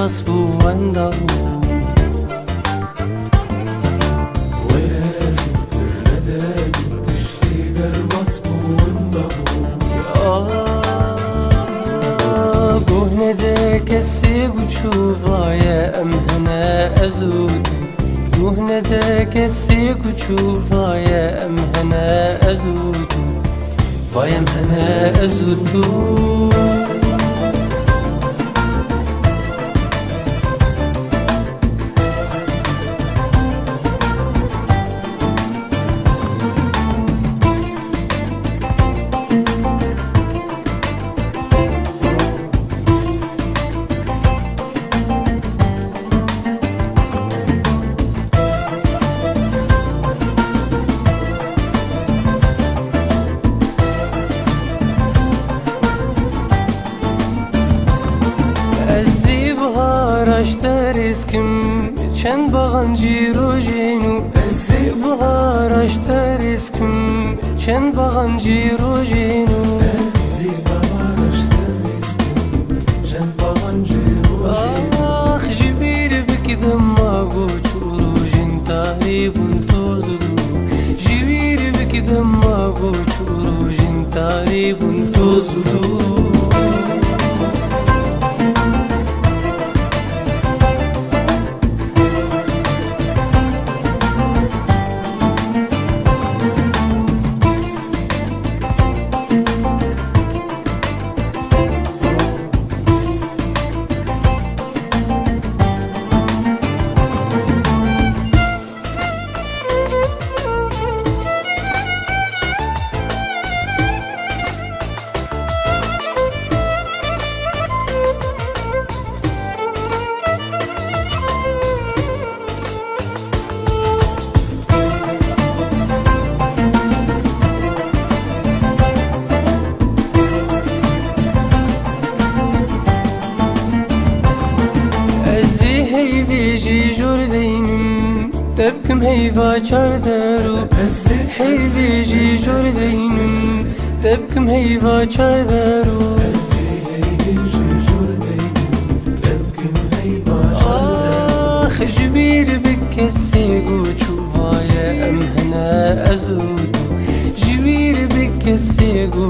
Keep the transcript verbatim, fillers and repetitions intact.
Derbas bû wenda bû. Were ez û tu nede tiştî derbas bû wenda bû. Ah, guh nede kesê ku çûvaye em hene ez û tu. Guh nede kesê ku çûvaye em hene ez û tu. Vay em hene ez û tu. Ez ê bihara ji te rêz kim, çend baxan cî rojên û. Ez ê bihara ji te rêz kim, çend baxan cî rojên û. Ez ê bihara ji te rêz kim, çend baxan cî rojên û. Ax, ji bîr bik dema ku çû rojên tarî bûn toz û dû. Ji bîr bik dema ku çû rojên tarî bûn toz û dû. Ez ê heyvê jî jor deynim, te bikim heyva çar der û. Ez ê heyvê jî jor deynim, te bikim heyva çar der û. Ax, ji bîr bik kesê ku çûvaye em hene ez û tu. Ji bîr bik kesê ku